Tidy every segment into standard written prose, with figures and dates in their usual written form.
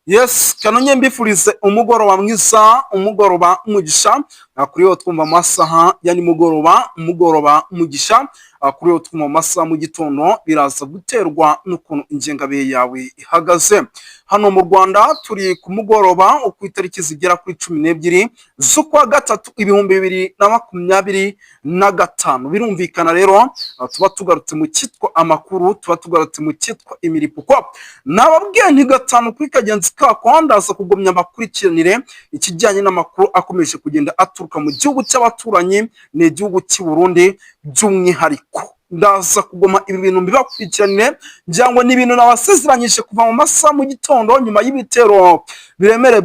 Yes, kanonye mbifurize umugoroba mwiza, umugoroba umugisha. Kuri yo twumva amasaha ya nimugoroba, umugoroba umugisha. Kuri yo twumva amasaha mu gitondo, biraza guterwa n'ukuntu ingengabihe yawe ihagaze. Hano mu Rwanda turi ku mugoroba ku itariki zigera kuri 12 z'ukwa gatatu 2025. Birumvikana rero, tuba tugarutse mu cyitwa amakuru, tuba tugarutse mu cyitwa imiripuko. Nababwiye nti gatanu kuri kagenzi kako, ndaza kugumya amakurikiranire ikijyanye n'amakuru akomeje kugenda aturuka mu gihugu cy'abaturanyi, ni igihugu cy'i Burundi by'umwihariko. Ndaza kuguma ibi bintu mbibakurikiranire, ngira ngo ni ibintu nabasezeranyije kuva mu masaha mu gitondo, nyuma y'ibitero biremereye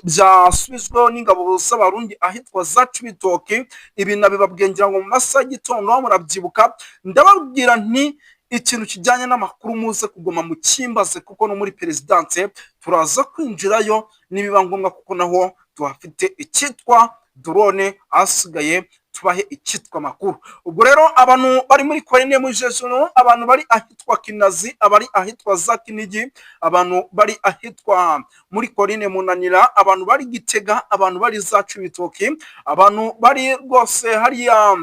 byasubizweho n'ingabo z'Abarundi ahitwa za Cibitoki. Ibi nabibabwiye ngira ngo mu masaha y'igitondo, murabyibuka. Ndababwira nti ikintu kijyanye n'amakuru muze kuguma mu kimbaze, kuko no muri perezidanse turaza kwinjirayo nibiba ngombwa, kuko naho tuhafite icyitwa drone. Ahasigaye tubahe icyitwa amakuru. Ubwo rero abantu bari muri Korine mu Jejero, abantu bari ahitwa Kinazi, abari ahitwa za Kinigi, abantu bari ahitwa muri Korine Munanira, abantu bari Gitega, abantu bari za Cibitoki, abantu bari rwose hariya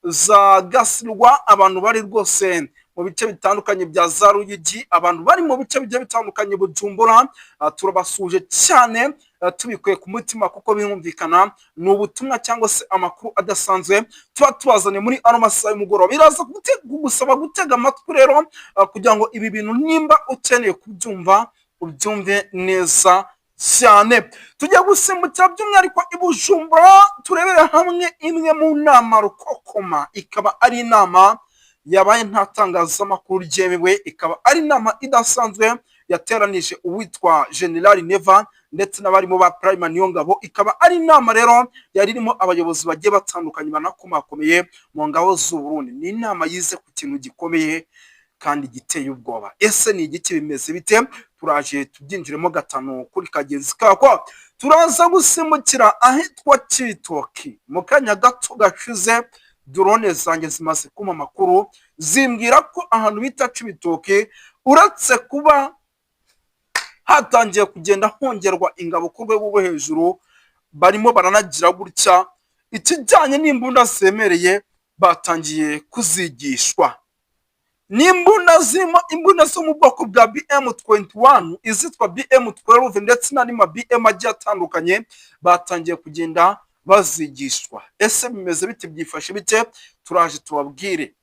za Gasirwa, abantu bari rwose mu bice bitandukanye bya za Ruyigi, abantu bari mu bice bigiye bitandukanye Bujumbura, turabasuje cyane tubikuye ku mutima, kuko birumvikana ni ubutumwa cyangwa se amakuru adasanzwe tuba tubazaniye muri ano masaha y'umugoroba. Biraza kugusaba gutega amatwi rero, kugira ngo ibi bintu nimba ukeneye kubyumva ubyumve neza cyane. Tujya gusimbukira by'umwihariko i Bujumbura, turebere hamwe imwe mu nama rukokoma, ikaba ari inama yabaye nta tangazamakuru ryemewe, ikaba ari inama idasanzwe yateranije uwitwa General Neva ndetse n'abarimo ba Prime Niyongabo. Ikaba ari inama rero yari irimo abayobozi bagiye batandukanye banakomakomeye mu ngabo z'u Burundi. Ni inama yize ku kintu gikomeye kandi giteye ubwoba. Ese ni igiki? Bimeze bite? Turaje tubyinjiremo gatanu kuri kagenzi kako. Turaza gusimbukira ahitwa Cibitoki mu kanya gato gashize. Drone zanjye zimaze kumpa amakuru, zimbwira ko ahantu bita Cibitoki, uretse kuba hatangiye kugenda hongerwa ingabo ku rwego rwo hejuru, barimo baranagira gutya ikijyanye n'imbunda zemereye batangiye kuzigishwa. Ni imbunda zirimo imbunda zo mu bwoko bwa BM21, izitwa BM12 ndetse n'andi ma BM agiye atandukanye, batangiye kugenda bazigishwa. Ese bimeze bite? Byifashe bite? Turaje tubabwire.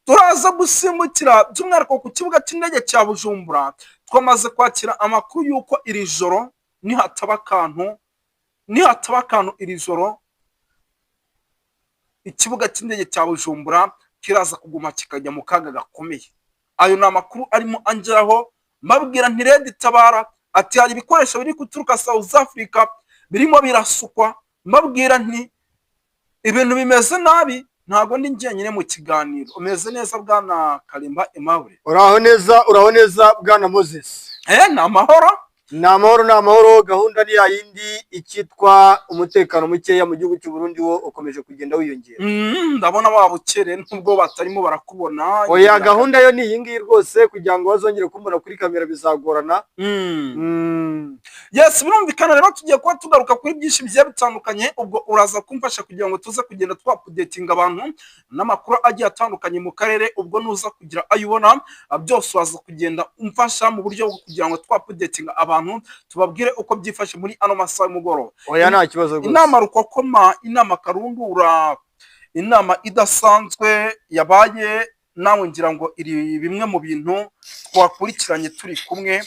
Turaza gusimbukira by'umwihariko ku kibuga cy'indege cya Bujumbura. Twamaze kwakira amakuru y'uko iri joro nihataba akantu iri joro, ikibuga cy'indege cya Bujumbura kiraza kuguma kikajya mu kaga gakomeye. Ayo ni amakuru arimo angeraho. Mbabwira nti RED Tabara ati hari ibikoresho biri guturuka South Africa birimo birasukwa. Mbabwira nti ibintu bimeze nabi. Ntabwo ndi njyenyine mu kiganiro. Umeze neza, bwana Karimba Aimable? Uraho neza, uraho neza, bwana Moses. Ni amahoro. Ni amahoro, ni amahoro. Gahunda ni yayindi, icyitwa umutekano mukeya mu gihugu cy'u Burundi wo ukomeje kugenda wiyongera. Ndabona wabukereye nubwo batarimo barakubona. Oya, gahunda yo ni iyi ngiyi rwose, kugira ngo bazongere kumbona kuri kamera bizagorana. Yes, birumvikana rero tugiye kuba tugaruka kuri byinshi bigiye bitandukanye. Ubwo uraza kumfasha kugira ngo tuze kugenda twaupdatinga abantu n'amakuru agiye atandukanye mu karere. Ubwo nuza kugira ayo ubona byose, uraza kugenda umfasha mu buryo bwo kugira ngo twaupdatinga abantu, tubabwire uko byifashe muri ano masaha y'umugoroba. Oya, nta kibazo rwose. Inama rukokoma, inama karundura, inama idasanzwe yabaye, nawe ngira ngo iri bimwe mu bintu twakurikiranye turi kumwe.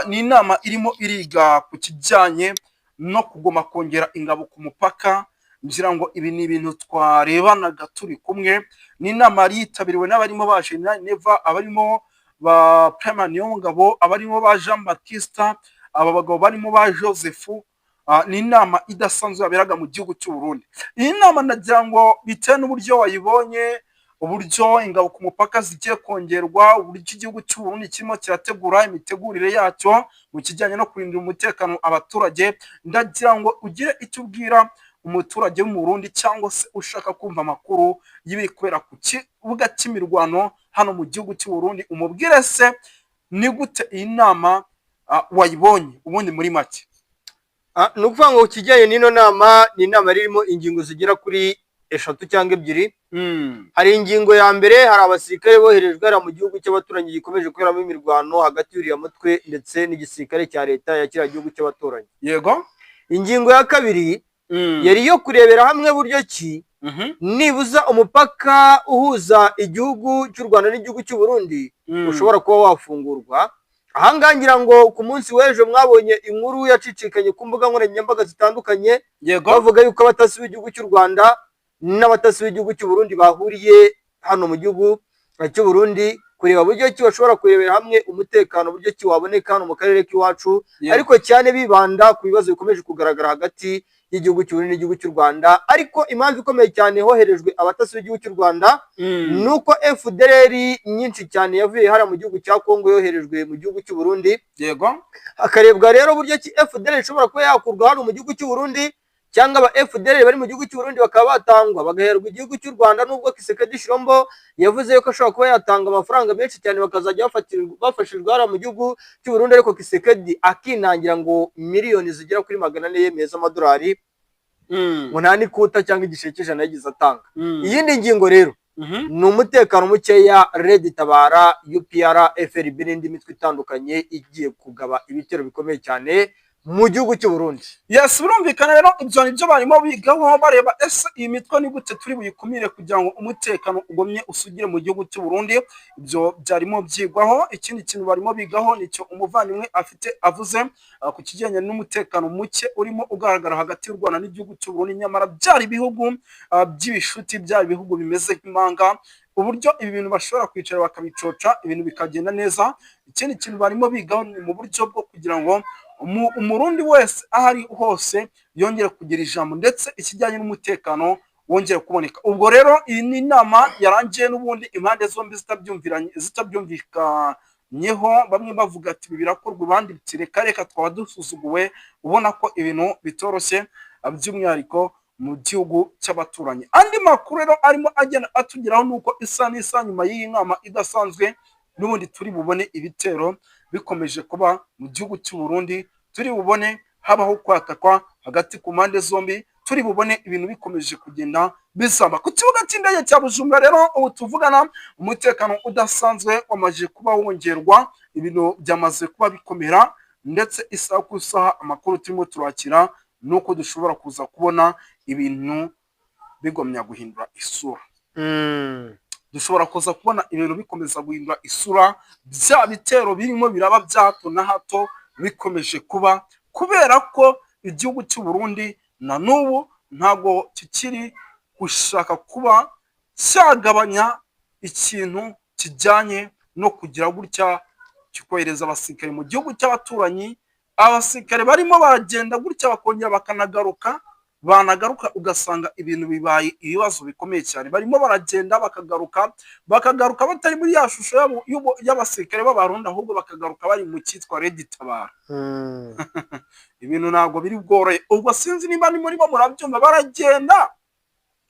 Ni inama irimo iriga ku kijyanye no kuguma kongera ingabo ku mupaka. Ngira ngo ibi ni ibintu twarebanaga turi kumwe. Ni inama yari yitabiriwe n'abarimo ba General Neva, abarimo ba Prime Niyongabo, abarimo ba Jean Baptiste, aba bagabo barimo ba Joseph. Ni inama idasanzwe yaberaga mu gihugu cy'u Burundi. Iyi nama, ndagira ngo bitewe n'uburyo wayibonye, uburyo ingabo ku mupaka zigiye kongerwa, uburyo igihugu cy'u Burundi kirimo kirategura imitegurire yacyo mu kijyanye no kurindira umutekano abaturage, ndagira ngo ugire icyo ubwira umuturage wo mu Burundi cyangwa se ushaka kumva amakuru y'ibiri kubera ku kibuga cy'imirwano hano mu gihugu cy'u Burundi. Umubwire se ni gute iyi nama Wayibonye ubundi muri make? Ni ukuvuga ngo kijyanye n'ino nama, ni inama irimo ingingo zigera kuri eshatu cyangwa ebyiri. Hari ingingo ya mbere, hari abasirikare boherejwe hariya mu gihugu cy'abaturanyi gikomeje kuberamo imirwano hagati y'uriya mutwe ndetse n'igisirikare cya leta ya kiriya gihugu cy'abaturanyi. Ingingo ya kabiri yari iyo kurebera hamwe buryo ki nibuza umupaka uhuza igihugu cy'u Rwanda n'igihugu cy'u Burundi ushobora kuba wafungurwa. Ahangaha ngira ngo ku munsi w'ejo mwabonye inkuru yacicikanye ku mbuga nkoranyambaga zitandukanye, bavuga yuko abatasi b'igihugu cy'u Rwanda n'abatasi b'igihugu cy'u Burundi bahuriye hano mu gihugu cy'u Burundi kureba buryo ki bashobora kurebera hamwe umutekano, buryo ki waboneka hano mu karere k'iwacu, ariko cyane bibanda ku bibazo bikomeje kugaragara hagati y'igihugu cy'u Burundi n'igihugu cy'u Rwanda. Ariko impamvu ikomeye cyane hoherejwe abatasi b'igihugu cy'u Rwanda ni uko FDLR nyinshi cyane yavuye hariya mu gihugu cya Kongo yoherejwe mu gihugu cy'u Burundi. Hakarebwa rero buryo ki FDLR ishobora kuba yakurwa hano mu gihugu cy'u Burundi, cyangwa aba FDLR bari mu gihugu cy'u Burundi bakaba batangwa bagaherwa igihugu cy'u Rwanda, nubwo Tshisekedi Tshilombo yavuze yuko ashobora kuba yatanga amafaranga menshi cyane bakazajya bafashijwe hariya mu gihugu cy'u Burundi, ariko Tshisekedi akinangira ngo miliyoni zigera kuri 400 yemeye z'amadolari, ngo nta n'ikuta cyangwa igiceri cy'ijana yagize atanga. Iyindi ngingo rero ni umutekano mukeya Red Tabara, UPR, FRB n'indi mitwe itandukanye igiye kugaba ibitero bikomeye cyane mu gihugu cy'u Burundi. Yes, birumvikana rero, ibyo nibyo barimo bigaho, bareba ese iyi mitwe ni gute turi buyikumire kugira ngo umutekano ugomye usugire mu gihugu cy'u Burundi. Ibyo byarimo byigwaho. Ikindi kintu barimo bigaho nicyo umuvandimwe afite avuze ku kijyanye n'umutekano muke urimo ugaragara hagati y'u Rwanda n'igihugu cy'u Burundi, nyamara byari ibihugu by'ibishuti, byari ibihugu bimeze nk'impanga, uburyo ibi bintu bashobora kwicara bakabicoca, ibintu bikagenda neza. Ikindi kintu barimo bigaho ni mu buryo bwo kugira ngo Umurundi wese aho ari hose yongere kugira ijambo, ndetse ikijyanye n'umutekano wongere kuboneka. Ubwo rero iyi ni inama yarangiye n'ubundi impande zombi zitabyumvikanyeho, bamwe bavuga ati ibi birakorwa, abandi biti reka reka, twaba dusuzuguwe. Ubona ko ibintu bitoroshye, by'umwihariko mu gihugu cy'abaturanyi. Andi makuru rero arimo agenda atugeraho ni uko isa n'isa nyuma y'iyi nama idasanzwe n'ubundi turi bubone ibitero bikomeje kuba mu gihugu cy'u Burundi, turi bubone habaho kwatakwa hagati ku mpande zombi, turi bubone ibintu bikomeje kugenda bizaba ku kibuga cy'indege cya Bujumbura. Rero ubu tuvugana umutekano udasanzwe wamaze kuba wongerwa, ibintu byamaze kuba bikomera, ndetse isaha ku isaha amakuru turimo turakira ni uko dushobora kuza kubona ibintu bigomya guhindura isura. Dushobora kuza kubona ibintu bikomeza guhindura isura, bya bitero birimo biraba bya hato na hato bikomeje kuba, kubera ko igihugu cy'u Burundi na n'ubu ntabwo kikiri gushaka kuba cyagabanya ikintu kijyanye no kugira gutya kikohereza abasirikare mu gihugu cy'abaturanyi. Abasirikare barimo baragenda gutya bakongera bakanagaruka, banagaruka ugasanga ibintu bibaye ibibazo bikomeye cyane. Barimo baragenda bakagaruka, bakagaruka batari muri ya shusho y'abasirikare b'Abarundi, ahubwo bakagaruka bari mu cyitwa Red Tabara. Ibintu ntabwo biri bworohe. Ubwo sinzi niba ni muri bo murabyumva, baragenda,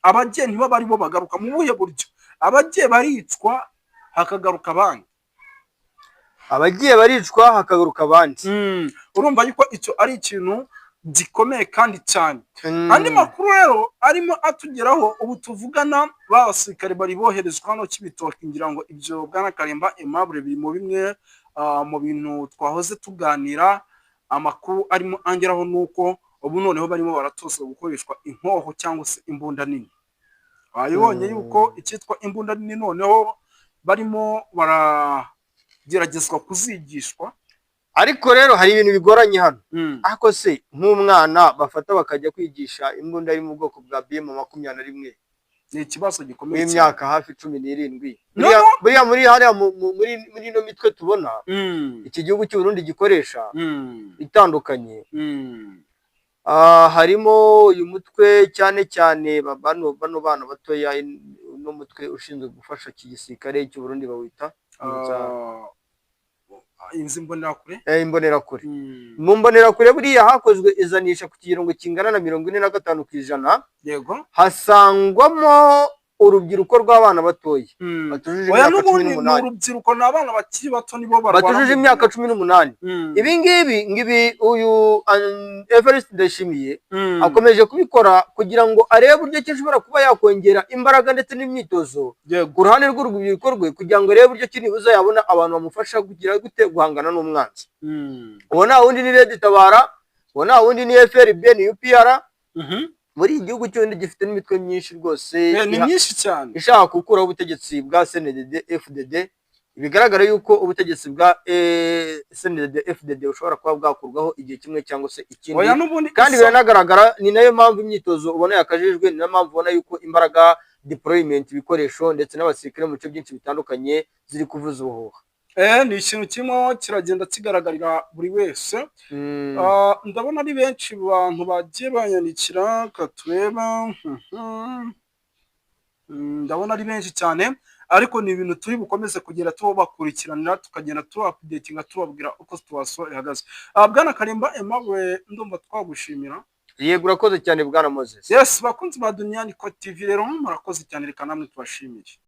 abagiye ntibo bari bo bagaruka. Mu buhe buryo? Abagiye baricwa hakagaruka abandi. Abagiye baricwa hakagaruka abandi. Urumva yuko icyo ari ikintu gikomeye kandi cyane. Andi makuru rero arimo atugeraho ubu tuvugana, ba basirikare bari boherezwa hano Cibitoke. Ngira ngo ibyo, bwana Karemba Aimable, biri mu bimwe mu bintu twahoze tuganira. Amakuru arimo angeraho ni uko ubu noneho barimo baratozwa gukoreshwa inkoho cyangwa se imbunda nini. Wabibonye yuko icyitwa imbunda nini noneho barimo barageragezwa kuzigishwa. Ariko rero hari ibintu bigoranye hano. Ariko se nk'umwana bafata bakajya kwigisha imbunda iri mu bwoko bwa BM 21 Ni ikibazo gikomeye cyane. w'imyaka hafi 17? No, Buriya no. buriya muri hariya muri ino mitwe tubona iki gihugu cy'u Burundi gikoresha itandukanye, harimo uyu mutwe cyane cyane bano bana batoya, uno mutwe ushinzwe gufasha iki gisirikare cy'u Burundi bawita Inzi Imbonerakure. Imbonerakure. Mu Mbonerakure buriya hakozwe izanisha ku kigero ngo kingana na 45%, hasangwamo Urubyiruko rw'abana batoya batujuje Oya, imyaka cumi n'ubundi ni n'umunani. urubyiruko, ni abana bakiri bato nibo barwana. Batujuje imyaka 18. Ibi ngibi ngibi uyu Evariste Ndayishimiye akomeje kubikora kugira ngo arebe uburyo ki ashobora kuba yakongera imbaraga ndetse n'imyitozo ku ruhande rw'urubyiruko rwe, kugira ngo arebe uburyo ki nibuza yabona abantu bamufasha kugira gute? Guhangana n'umwanzi. Uwo nta wundi ni RED Tabara, uwo nta wundi ni FRB, ni UPR. Muri iki gihugu cy'ubundi gifite n'imitwe myinshi rwose Ni myinshi cyane. ishaka gukuraho ubutegetsi bwa CNDD FDD. Bigaragara yuko ubutegetsi bwa CNDD FDD bushobora kuba bwakurwaho igihe kimwe cyangwa se ikindi. Oya, n'ubundi Kandi biranagaragara, ni nayo mpamvu imyitozo ubona yakajijwe, ni nayo mpamvu ubona yuko imbaraga, deployment, ibikoresho ndetse n'abasirikare mu bice byinshi bitandukanye ziri kuvuza ubuhuha. Ni ikintu kirimo kiragenda kigaragarira buri wese. Ndabona ari benshi bantu bagiye banyandikira, katureba. Ndabona ari benshi cyane, ariko ni ibintu turi bukomeze kugenda tubakurikiranira, tukagenda tuba updatinga, tubabwira uko situation ihagaze. Bwana Karimba Aimable, ndumva twagushimira. Yego, urakoze cyane, bwana Moses. Yes, bakunzi ba Duniani Ko TV rero, murakoze cyane, reka namwe tubashimire.